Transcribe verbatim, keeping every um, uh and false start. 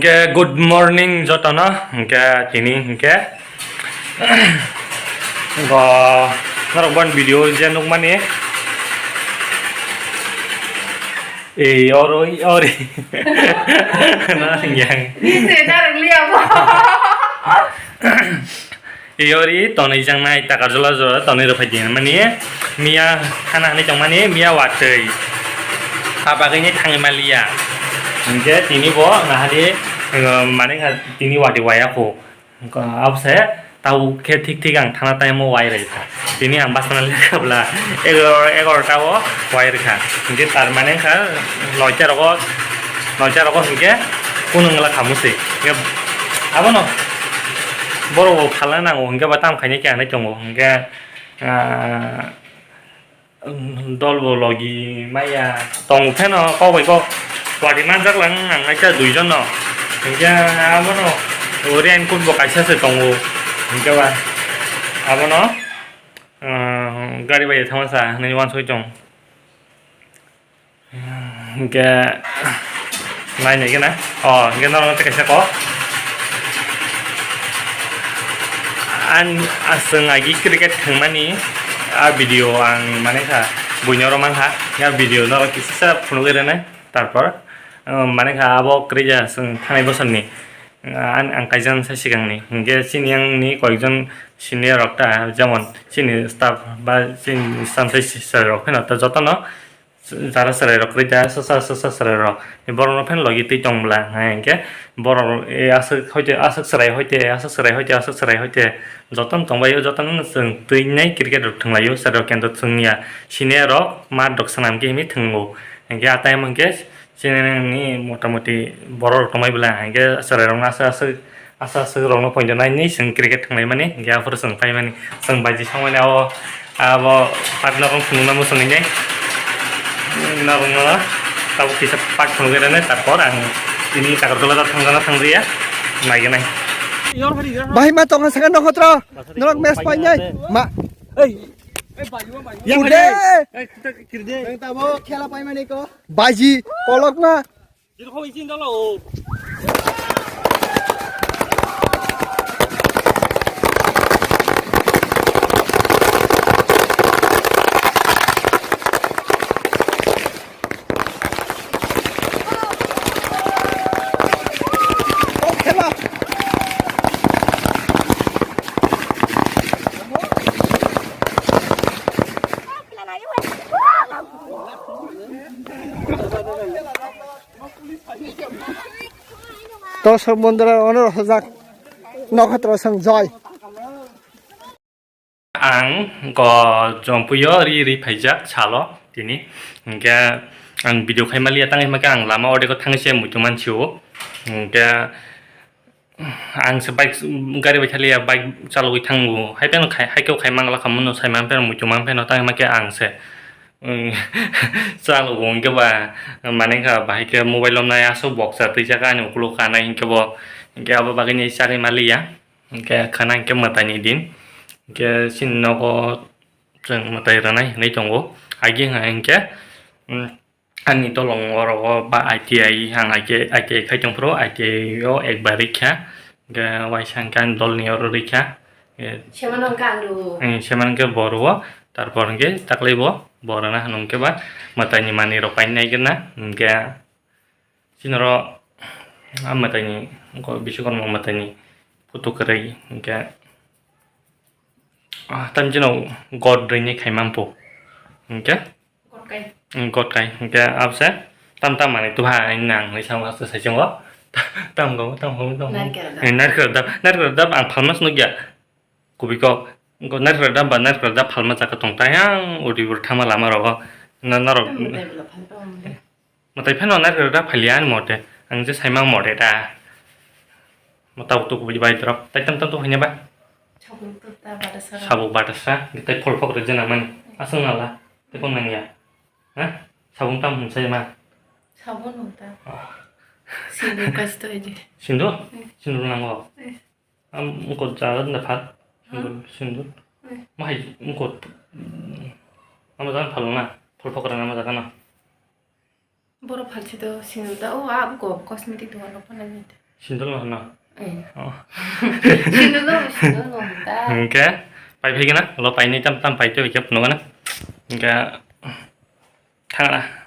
Hingke good morning jotono, hingke tini hingke go norok bon video je nukmani. Ei oro ori na yang. Ni se darang liya bo. Iyori tonwi jangnai takarjala jora tonwi rwphai di hinmani miya khana hinwi tongmani miya watwi. Habagwini thangwi maliya. Hingke tini bo nahari, uh, mane kha tini watwi waya kho. Abose tau khe thik thik ang thana time o wai rwkha. Tini ang bachana lekha bwla egarota o wai rwkha. Hingke tar mane kha noita rogo, noita rogo hingke kunu wngla khamu se. Abono borok bo phalna nango hingke ba tam khainai khe hinwi tongo hingke, ah, dol bo logi maya tong pheno kok bai kok wadi manjak lang ang naikha dui jon no hingke abono raincoat bo kaisa se tongo hingke ba abono, ah, gari bai thangma sa hinwi wansugwi tong. Hingke nainai gana. O, hingke norok tei kaisa kok. An, aswng agi cricket thwngmani a video ang mane kha buino oro mankha. Ya video norok kisa phunugwi rwnai. Tarpor, um, mane kha abo kwrwi ja chwng thanai bosorni. An, ang kaijak sai swkangni. Hingke chini yang ni koyekjon senior rok ta, jemon chini staff ba chini samsai sir rok phano ta jotono jara chwrai rok kwrwi da, swsa, swsa chwrai rok. Borok no phano logi twi tong bwla, hai hwnkhe borok rok, eh, aswk hoite, aswk chwrai hoite, aswk chwrai hoite, aswk chwrai hoite, jotono tong bai o, jotono no chwng twi nai cricket rok thwng lai o, chwrai rok kendo thwng ya, senior rok mat rok swnam khe himi thwngo. Hwnkhe a time hwnkhe chini mota moti borok rok tong bai bwla, hwnkhe chwrai rok no aswk aswk Asa aswk rok no poito nai ni chwng cricket thwnglaimani, hingke aphuru chwng paimani. Chwng baji songmani abo, abo partner rok phunukna muchungwi nai. Norok no tabuk kisa part phunugwi rwnai, tarpor ang tini Agartala da thangjakna thangjakya naiganai. Bahai ma tongo second nokotro, norok match painai. Ma. Ude. Nang tabo khela paimani ko. Baji, kolok ma. Dosok mondra ono rosajak nokotro song joy. Ang go jompuyo ri ri phaijak salo tini. Hingke ang video khaimaliya tangwi hwnkhe ang lama odeko thangwi se muitu mansio. Hingke Ang se bike, gari bai thaliya, bike chalogwi thango. Hai phano khai, hai khe khai mangla khamu no sai man phano muitu man phano tang ma khe ang se. Chalogo hwnkhe ba, mane kha bahai khe mobile lomnai aswk boksa twijak ani ukulo kanai hwnkhe bo, hwnkhe abo bagwi ni chari maliya. Hwnkhe khana hwnkhe mwtai ni din. Hwnkhe chini nogo chwng mwtai rwnai hinwi tongo. Agi wngkha hwnkhe, mm, Ani tolong oro o ba I T I, ang I T I, I T I khai tongphuru, I T I o ekbar rikha, hwnkhe waisa hwnkhe ani dolni oro rikha. Eh, semano hwnkhe ang rwo. Eh, semano hwnkhe bo rwo, tarpor hwnkhe taklai bo, bo rwna hwnkhe ba mwtaini manwi rok painai gana, hwnkhe chini oro a mwtaini, Biswakarma mwtaini photo kwrwi, hwnkhe, ah, tamchino god rwini khaimampo, hwnkhe. Gotkai. Gotkai. Hingke abse tam tam manwi tuha nang hinwi samo aswk sai chwngo. Tam go, tam go, tam go. Narikal dap. Eh, narikal dap, narikal dap ang phalma se nukya. Kubui kok. Narikal dap ba narikal dap phalma jaka tong tayang uri uri thangma lama rogo. Na, norok. Mwtai phano narikal dap phalia ani mote. Ang je saimang mote ta. Mata utuk kubui bai drop. Tai tam tam tu hanya ba. Sabuk tuta batasa. Sabuk batasa. Tei phol phok rwjana mani. Aswk nala. Tei phone nangya. Ha? Sabun tam hwn sai ma? Sabun hwn ta. Oh. Sindur kaisa to edi. Sindur? Eh. Sindur nango? Eh. Am, mukot jaga da phat. Ha? Sindur, sindur. Eh. Mahai mukot. Ama jaga phalo na. Phol phokra na ama jaga na. Boro phalsi to sindur da. O, a, go cosmetic dokan rok phalai ni. Sindol no hano. Eh. Oh. Sindol no, sindol no ta. Hingke pai phai gana, lo pai ni tam tam pai to kep no gana. Hingke thangna.